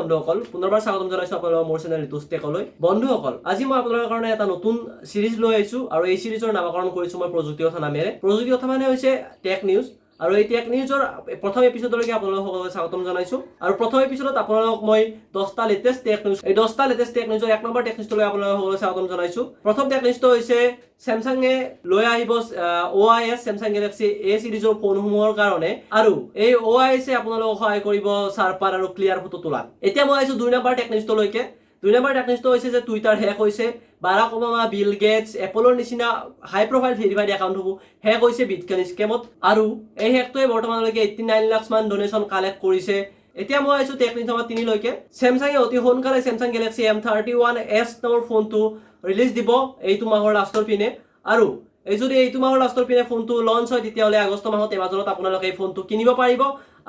বন্ধুসকল, পুনৰবাৰ স্বাগতম জনাইছোঁ আপোনালোকৰ মোৰ চেনেল ঋতুজ টেকলৈ। বন্ধুসকল, আজি মই আপোনালোকৰ কাৰণে এটা নতুন চিৰিজ লৈ আহিছোঁ আৰু এই চিৰিজৰ নামাকৰণ কৰিছোঁ মই প্ৰযুক্তি কথা নামেৰে। প্ৰযুক্তি কথা মানে হৈছে টেক নিউজ আৰু এই টেক নিউজৰ প্ৰথম এপিছডলৈকে আপোনালোক সকলোকে স্বাগতম জনাইছোঁ। আৰু প্ৰথম এপিছডত আপোনালোকক মই 10টা লেটেষ্ট টেক নিউজ, এই 10টা লেটেষ্ট টেক নিউজৰ এক নম্বৰ টেক নিউজটোলৈ আপোনালোক সকলোকে স্বাগতম জনাইছোঁ। প্ৰথম টেক নিউজটো হৈছে চেমচাঙে লৈ আহিব অ'আইএছ চেমচাং গেলেক্সি এ চিৰিজৰ ফোনসমূহৰ কাৰণে আৰু এই অ'আইএছে আপোনালোকক সহায় কৰিব চাৰ্পাৰ আৰু ক্লিয়াৰ ফটো তোলাত। এতিয়া মই আহিছোঁ দুই নম্বৰ টেক নিউজটোলৈকে। দুই নম্বৰ টেক নিউজটো হৈছে যে টুইটাৰ হেক হৈছে। বাৰাক ওবামা, বিল গেটছ, এপলৰ নিচিনা হাই প্ৰফাইল ভেৰিফাইড একাউণ্টসমূহ হেক হৈছে বিটকইন স্কেমত আৰু এই হেকটোৱে বৰ্তমানলৈকে 89 লাখ মান ডনেশ্যন কালেক্ট কৰিছে। এতিয়া মই আহিছোঁ টেক নিউজ নম্বৰ তিনিলৈকে। চেমচাঙে অতি সোনকালে চেমচাং গেলেক্সি এম 31 এছ নামৰ ফোনটো ৰিলিজ দিব এইটো মাহৰ লাষ্টৰ পিনে। আৰু এই যদি এইটো মাহৰ লাষ্টৰ পিনে ফোনটো লঞ্চ হয়, তেতিয়াহ'লে আগষ্ট মাহত এমাজনত আপোনালোকে এই ফোনটো কিনিব পাৰিব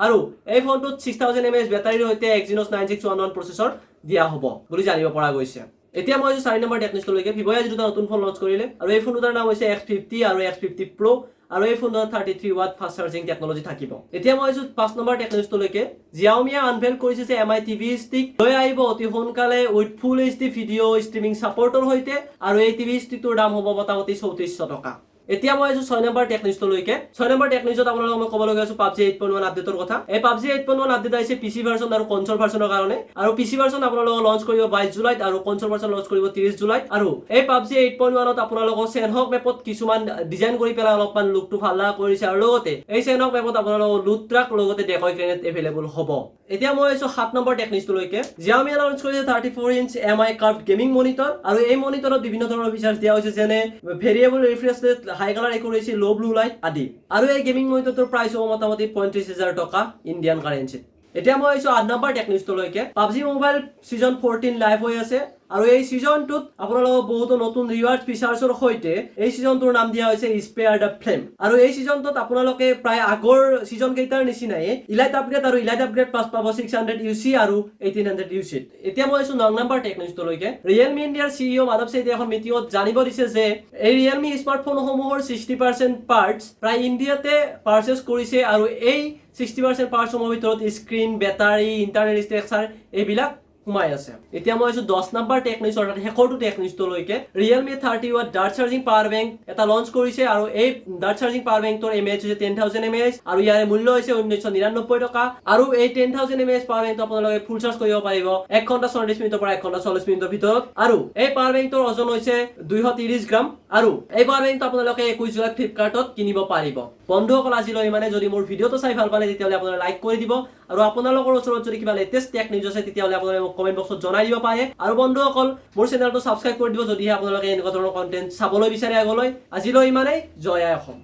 আৰু এই ফোনটোত 6000 এমএএইচ বেটাৰীৰ সৈতে এক্সিনছ 9611 প্ৰচেছৰ দিয়া হ'ব বুলি জানিব পৰা গৈছে। এতিয়া মই আহিছোঁ চাৰি নম্বৰ টেক নিউজলৈকে। ভিভ'ই আজি দুটা নতুন ফোন লঞ্চ কৰিলে আৰু এই ফোন দুটাৰ নাম হৈছে এক্স 50 আৰু এক্স 50 প্ৰ' আৰু এই ফোনটোত 33 watt fast charging technology থাকিব। এতিয়া মই আহিছোঁ পাঁচ নম্বৰ টেক নিউজটোলৈকে। জিয়াওমিয়ে আনভেল কৰিছে যে এম আই টিভি ষ্টিক লৈ আহিব অতি সোনকালে with full HD video' streaming ছাপৰ্টৰ সৈতে আৰু এই টিভি ষ্টিকটোৰ দাম হ'ব মোটামুটি 3400 টকা। এতিয়া মই আহিছোঁ ছয় নম্বৰ টেক নিউজটোলৈকে। ছয় নম্বৰ টেক নিউজত আপোনালোকক মই ক'ব লগা আছো পাবজি 8.1 আপডেটৰ কথা। এই পাবজি 8.1 আপডেট আহিছে পিচি ভাৰ্চন আৰু কনচল ভাৰ্চনৰ কাৰণে আৰু পিচি ভাৰ্চন আপোনালোকক লঞ্চ কৰিব 22 জুলাইত আৰু কনচল ভাৰ্চন লঞ্চ কৰিব 30 জুলাইত। আৰু এই পাবজি 8.1ত আপোনালোকক চেনহক মেপত কিছুমান ডিজাইন কৰি পেলাই অলপমান লুকটো ভাল লগা কৰিছে আৰু লগতে এই চেনহক মেপত আপোনালোকৰ লুট ট্ৰাক, লগতে ডেকয় গ্ৰেনেড এভেইলেবল হ'ব। এতিয়া মই আহিছোঁ সাত নম্বৰ টেক নিউজটোলৈকে। জিয়াওমিয়ে লঞ্চ কৰিছে 34 inch MI curve gaming monitor আৰু এই মনিটৰত বিভিন্ন ধৰণৰ ফিচাৰ্ছ দিয়া হৈছে, যেনে variable refresh rate, high colour accuracy, low blue light আদি। আৰু এই গেমিং মনিটৰটোৰ প্ৰাইচ হ'ব মোটামুটি 35,000 টকা ইণ্ডিয়ান কাৰেঞ্চিত। এতিয়া মই আহিছোঁ আঠ নম্বৰ টেক নিউজটোলৈকে। পাবজি মোবাইল ছিজন 14 লাইভ হৈ আছে আৰু এই ছিজনটোত আপোনালোকক বহুতো নতুন ৰিৱাৰ্ড ফিচাৰ্ছৰ সৈতে এই ছিজনটোৰ নাম দিয়া হৈছে স্পেয়াৰ the flame. আৰু এই ছিজনটোত আপোনালোকে প্ৰায় আগৰ ছিজন কেইটাৰ নিচিনাই ইলাইট আপগ্ৰেড আৰু ইলাইট আপগ্ৰেড প্লাছ পাব 600 ইউ চি আৰু 1800 ইউ চিত। এতিয়া মই আহিছোঁ ন নম্বৰ টেক নিউজটোলৈকে। ৰিয়েলমি ইণ্ডিয়াৰ চিইঅ' মাধৱ চেঠীয়ে এখন মিটিঙত জানিব দিছে যে এই ৰিয়েলমি স্মাৰ্টফোনসমূহৰ 60% পাৰ্টছ প্ৰায় ইণ্ডিয়াতে পাৰ্চেছ কৰিছে আৰু এই 60% পাৰ্টছসমূহৰ ভিতৰত স্ক্ৰীণ, বেটাৰী, ইণ্টাৰনেল ষ্ট্ৰাকচাৰ এইবিলাক সোমাই আছে। এতিয়া মই আহিছোঁ 10 নম্বৰ টেক নিউজ, অৰ্থাৎ শেষৰটো টেক নিউজটোলৈকে। Realme 30 watt Dart charging power bank এটা লঞ্চ কৰিছে আৰু এই ডাৰ্ট চাৰ্জিং পাৱাৰ বেংকটোৰ এমএএইচ হৈছে 10,000 এমএএইচ আৰু ইয়াৰে মূল্য হৈছে 1999 টকা। আৰু এই 10,000 এমএএইচ পাৱাৰ বেংকটো আপোনালোকে ফুল চাৰ্জ কৰিব পাৰিব 1 ঘণ্টা 34 মিনিটৰ পৰা 1 ঘণ্টা 40 মিনিটৰ ভিতৰত। আৰু এই পাৱাৰ বেংকটোৰ ওজন হৈছে 230 গ্ৰাম আৰু এই পাৱাৰ বেংকটো আপোনালোকে 21 জুলাইত ফ্লিপকাৰ্টত কিনিব পাৰিব। বন্ধুসকল, আজিলৈ ইমানে। যদি মোৰ ভিডিঅ'টো চাই ভাল পালে, তেতিয়াহ'লে আপোনালোকে লাইক কৰি দিব আৰু আপোনালোকৰ ওচৰত যদি কিবা লেটেষ্ট টেক নিউজ আছে, তেতিয়াহ'লে আপোনালোকে মোক কমেণ্ট বক্সত জনাই দিব পাৰে। আৰু বন্ধুসকল, মোৰ চেনেলটো ছাবস্ক্ৰাইব কৰি দিব, যদিহে আপোনালোকে এনেকুৱা ধৰণৰ কণ্টেণ্ট চাবলৈ বিচাৰে আগলৈ। আজিলৈ ইমানেই। জয় আই অসম।